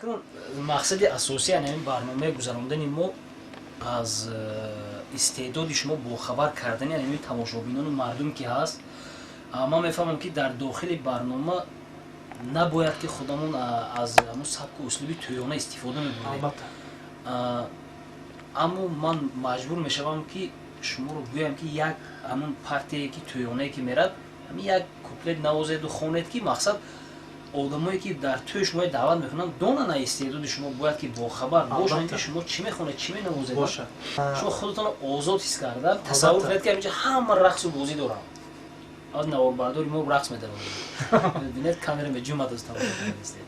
Акнун мақсади асосии ҳамин барномаи гузарондани мо аз истеъдоди шумо бохабар кардани ҳамин тамошобинону мардум ки ҳаст. Ман мефаҳмам, ки дар дохили барнома набояд ки худамон аз ҳамун сабку услуби тӯёна истифода мебурдем. Албатта. Аммо ман маҷбур мешавам, ки шуморо гӯям, ки як ҳамун партияе ки тӯёнае ки мерад, ҳамин як куплет навозеду хонед, ки мақсад одамое ки дар тӯи шумо даъват мекунанд, донанд истеъдоди шумо, бояд ки бохабар бошанд, ки шумо чӣ мехонед, чӣ менавозед. Бошад. Шумо худатонро озод ҳис карда тасаввур кунед, ки ҳаминҷа ҳама рақсу бозӣ доранд. Аз наворбардори мо рақс медаровад, бинед, камера меҷумад аз тамошо кардистед.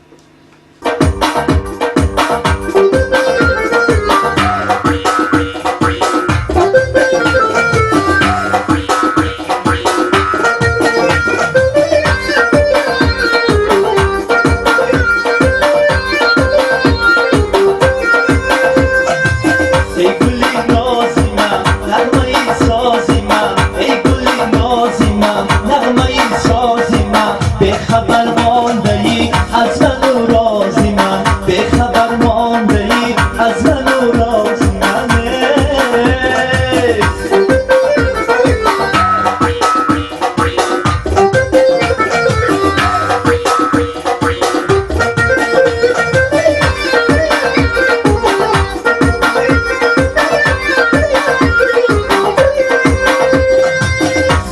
Эй гули нози ман, нағмаи сози ман, эй гули нози ман, нағмаи сози ман, бехабар мондаӣ аз ману рози ман, бехабар мондаӣ аз ману рози ман, эй.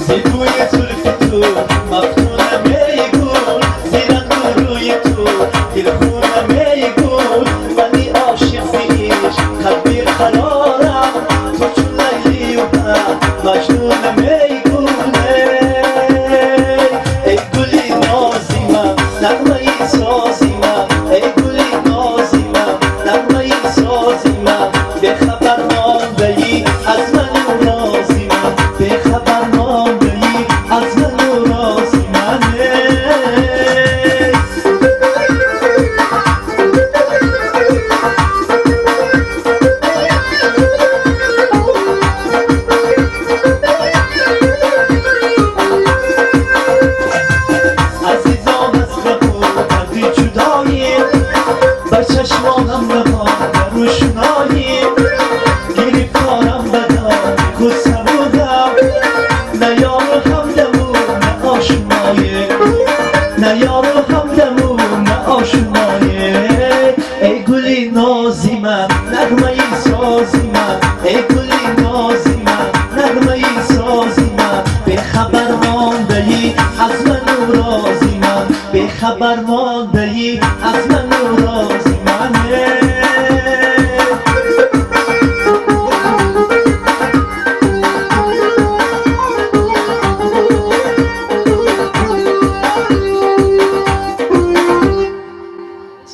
Зи бӯи зулфи ту мафтунам, эй гул, зи рангу рӯи ту дилхунам, эй гул, мани ошиқ зи ишқ қалби қарорам, ту чун Лайлию ман Маҷнунам, эй гул, эй. Эй гули нози ман, нағмаи сози ман, эй гули нози ман, нағмаи сози ман, бехабар мондаӣ аз ману рози ман, бехабар мондаӣ аз ману рози ман, эй. Азизон, аз ғаму дарди ҷудоӣ бар чашмонам равон рӯшноӣ, гирифторам ба доми ғуссаву ғам, на ёру ҳамдаму на ошноӣ, на ёру ҳамдаму на ошноӣ. Эй гули нози ман, нағмаи сози ман, эй гули нози ман, нағмаи сози ман, бехабар мондаӣ аз ману рози ман, бехабар мондаӣ аз ману рози ман, эй.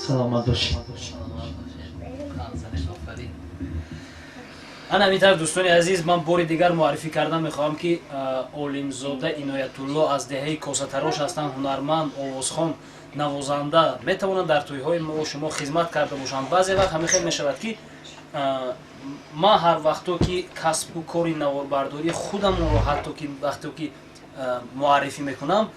Саломат бошед. Офарин. Ана ҳамин тавр, дӯстони азиз, ман бори дигар муаррифӣ кардан мехоҳам, ки Олимзода Иноятулло аз деҳаи Косатарош ҳастанд, ҳунарманд, овозхон, навозанда, метавонанд дар тӯйҳои мо шумо хизмат карда бошанд. Баъзе вақт ҳамин хел мешавад, ки ман ҳар вақто ки касбу кори наворбардории худамонро, ҳатто ки вақто ки муаррифӣ мекунам,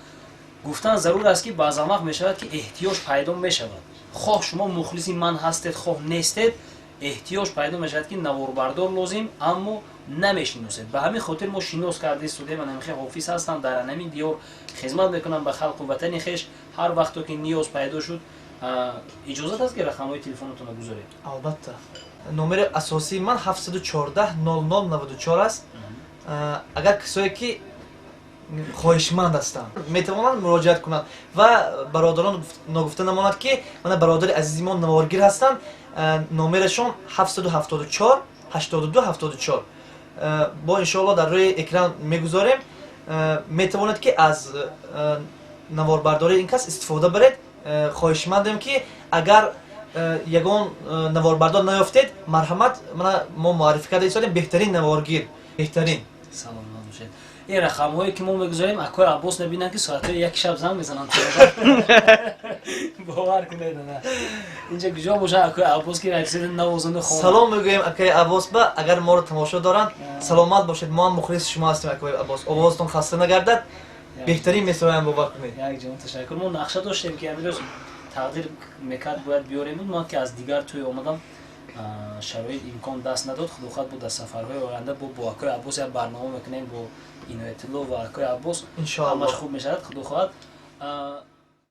гуфтан зарур аст, ки баъзан вақт мешавад, ки эҳтиёҷ пайдо мешавад. Хоҳ шумо мухлиси ман ҳастед, хоҳ нестед, эҳтиёҷ пайдо мешавад, ки наворбардор лозим, аммо намешиносед. Ба ҳамин хотир мо шинос карда истодем. Анамихе ҳофиз ҳастанд, дар анамин диёр хизмат мекунанд ба халқу ватани хеш. Ҳар вақто ки ниёз пайдо шуд, иҷозат аст, ки рақамҳои телефонатонро гузоред? Албатта, номери асосии ман 714 00 94 аст. Агар касое ки хоҳишманд ҳастанд, метавонанд муроҷиат кунанд. Ва бародарон, ногуфта намонад, ки мана бародари азизи мо наворгир ҳастанд, номерашон 774 82 74, бо иншоалло дар рӯи экран мегузорем. Метавонед, ки аз наворбардории ин кас истифода баред. Хоҳишмандем, ки агар ягон наворбардор наёфтед, марҳамат, мана мо муаррифӣ карда истодем беҳтарин наворгир, беҳтарин. Саломат бошед. Ин рақамҳое ки мо мегузорем, акои Аббос набинанд, ки соатҳои 1 шаб занг мезананд. Бовар кунед, на инҷа куҷо бошад акои Аббос, ки яксида навозанда хона. Салом мегӯем акаи Аббос ба, агар моро тамошо доранд. Саломат бошед, мо ҳам мухлиси шумо ҳастем, акаи Аббос, овозатон хаста нагардад, беҳтарин месароям, бовар кунед. Як ҷон ташаккур. Мо нақша доштем, ки ҳамин рӯз Тақдир мекард, бояд биёрем. Ман ки аз дигар тӯй омадам, шароит, имкон даст надод. Худо хоҳад, бо дар сафарҳои оянда бо акои Аббос як барнома мекунем, бо Иноятулло ва акои Аббос. Иншоалло. Ҳамаш хуб мешавад, худо хоҳад.